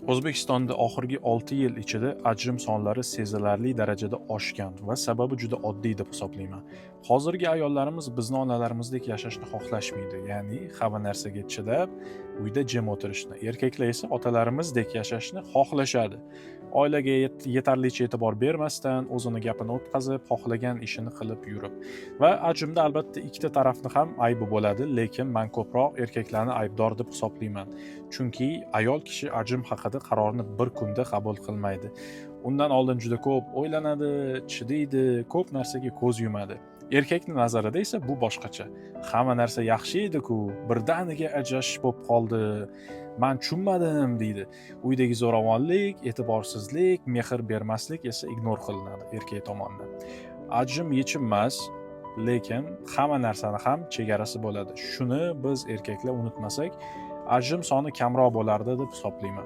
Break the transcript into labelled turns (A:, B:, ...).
A: O'zbekistonda oxirgi 6 yil ichida ajrim sonlari sezilarli darajada oshgan va sababi juda oddiy deb hisoblayman. Hozirgi ayollarimiz bizni onalarimizdek yashashni xohlashmaydi, ya'ni hamma narsaga chidab, uyda jim o'tirishni. Erkaklar esa otalarimizdek yashashni xohlashadi. Oilaga yetarlicha e'tibor bermasdan, o'zini gapini o'tkazib, xohlagan ishini qilib yurib. Va ajrimda albatta ikkita tarafni ham aybi bo'ladi, lekin men ko'proq erkaklarni aybdor deb hisoblayman. Chunki ayol kishi ajrim haqida qarorni bir kunda qabul qilmaydi. Undan oldin juda ko'p o'ylanadi, chidaydi, ko'p narsaga ko'z yumadi. Erkakni nazarida esa bu boshqacha. Hamma narsa yaxshi edi-ku, birdaniga ajrashish bo'lib qoldi. Man tushunmadim, deydi. Uydagi zo'ravonlik, e'tiborsizlik, mehr bermaslik esa игнор qilinadi erkak tomonidan. Ajrim yechim emas, lekin hamma narsani ham chegarasi bo'ladi. Shuni biz erkaklar unutmasak, ajrim soni kamroq bo'lardi deb hisoblayman.